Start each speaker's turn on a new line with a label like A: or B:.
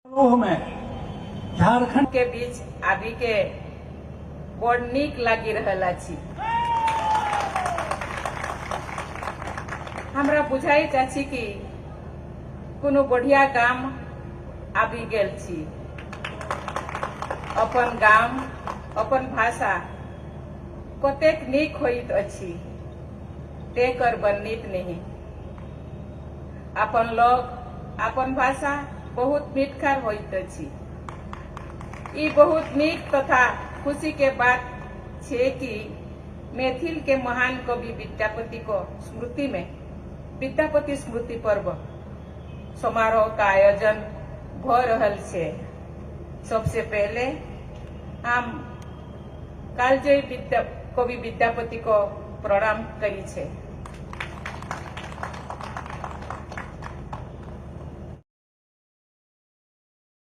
A: में झारखंड
B: के बीच आबि के बड़ नीक लागि रहल अछि। हमरा बुझाइत अछि कि कोनो बढ़िया गाम आबि गेल छी। अपन गाम, अपन भाषा कतेक नीक होइत अछि तेकर वर्णित नहि। अपन लोक, अपन भाषा बहुत मिठगर होइत अछि। ई बहुत नीक तथा खुशी के बात छै कि मैथिल के महान कवि विद्यापति को स्मृति में विद्यापति स्मृति पर्व समारोह का आयोजन भ रहल छै। सबसे पहले हम कालजयी कवि विद्यापति को प्रणाम करी छै।